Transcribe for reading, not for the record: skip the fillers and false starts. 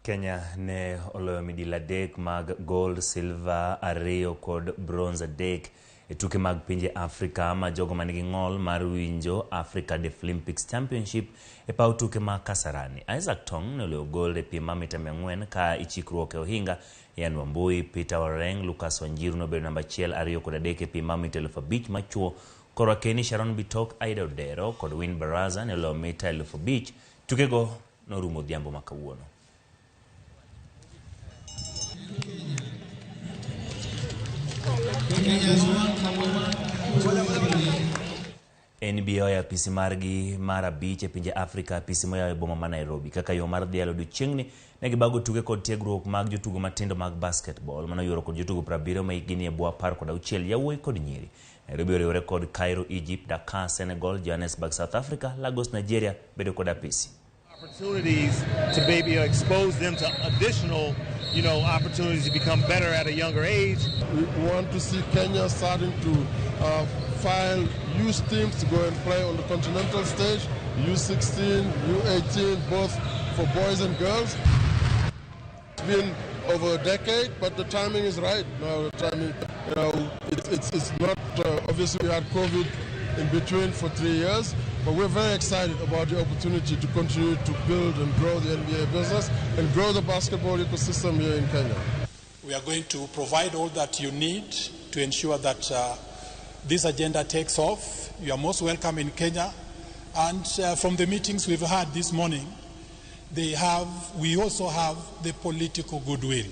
Kenya ne oloyo midila 3 mag gold, silver 2 kod bronze 3 e tuke mag pinje Afrika ma jogo manigi ng'ol mar winjo Africa Deaflympics Championship e paw tuke ma Kasarani. Isaac Tong ne oloyo gold e piem mar mita 400 ka ichikruok e ohinga. Ian Wambui, Peter Wareng, Lucas Wanjiru nobedo namba 1, 2 kod 3 e piem mar mita 5000 machuo. Korwa Keni, Sharon Bitok, Aida Odero kod Win Baraza ne oloyo mita 5000. Tukego norumo odhiambo ma kawuono. NBA oyawo apisi margi mar 5 e pinje Afrika, apisi moyaw e boma ma Nairobi. Kaka yo mar dhialo odiochieng'ni, ne gibago tuke kod tiegruok mag jotugo matindo mag basketball, mano yuoro kod jotugo 70 ma hikgi ni e bwo 16, yawuoyi kod nyiri. Nairobi oriwore kod Cairo, Egypt, Dakar, Senegal, Johannesburg, South Africa, Lagos, Nigeria bedo kod apisi. Opportunities to maybe expose them to additional, opportunities to become better at a younger age. We want to see Kenya starting to file youth teams to go and play on the continental stage, U16, U18, both for boys and girls. It's been over a decade, but the timing is right. Now the timing, it's not, obviously we had COVID in between for 3 years, but we're very excited about the opportunity to continue to build and grow the NBA business and grow the basketball ecosystem here in Kenya. We are going to provide all that you need to ensure that this agenda takes off. You are most welcome in Kenya. And from the meetings we've had this morning, we also have the political goodwill.